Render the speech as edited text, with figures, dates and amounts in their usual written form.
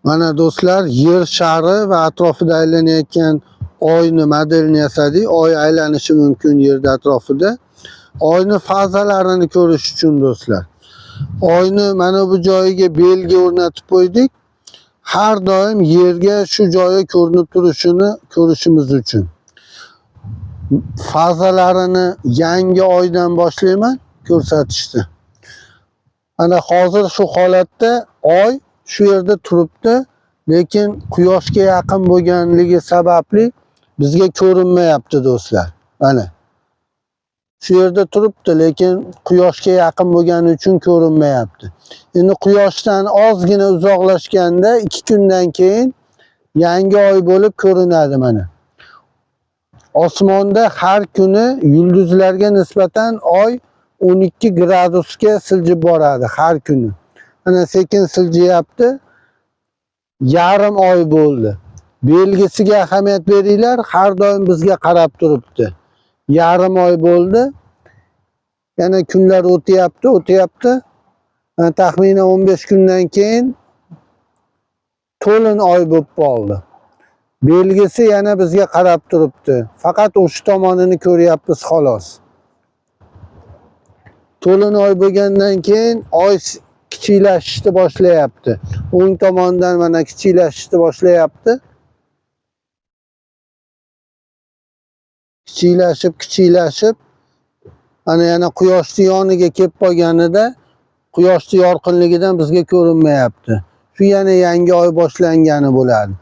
Mana do'stlar, Yer shari va atrofida aylanayotgan Oyni modelini yasadik. Oy aylanishi mumkin Yerda atrofida. Oyni fazalarini ko'rish uchun do'stlar. Oyni mana bu joyiga belgi o'rnatib qo'ydik. Har doim Yerga shu joyi ko'rinib turishini ko'rishimiz uchun. Fazalarini yangi oydan boshlayman ko'rsatishni. Ana hozir shu holatda oy shu yerda turibdi, lekin quyoshga yaqin bo'lganligi sababli bizga ko'rinmayapti do'stlar. Mana shu yerda turibdi, lekin quyoshga yaqin bo'lgani uchun ko'rinmayapti. Endi quyoshdan ozgina uzoqlashganda 2 kundan keyin yangi oy bo'lib ko'rinadi mana. Osmonda har kuni yulduzlarga nisbatan oy 12 gradusga siljib boradi har kuni. Mana sekin siljiyapti. Yarim oy bo'ldi. Belgisiga ahamiyat beringlar, har doim bizga qarab turibdi. Yarim oy bo'ldi. Yana kunlar o'tyapti, o'tyapti. Mana taxminan 15 kundan keyin to'lin oy bo'lib qoldi. Belgisi yana bizga qarab turibdi. Faqat o'sha tomonini ko'ryapmiz xolos. To'lin oy bo'lgandan keyin oy kichiklashishni boshlayapti. O'ng tomondan mana kichiklashishni boshlayapti. Kichiklashib, kichiklashib ana yana quyoshning yoniga kelib qolganida quyoshning yorqinligidan bizga ko'rinmayapti. Shu yana yangi oy boshlangani bo'ladi.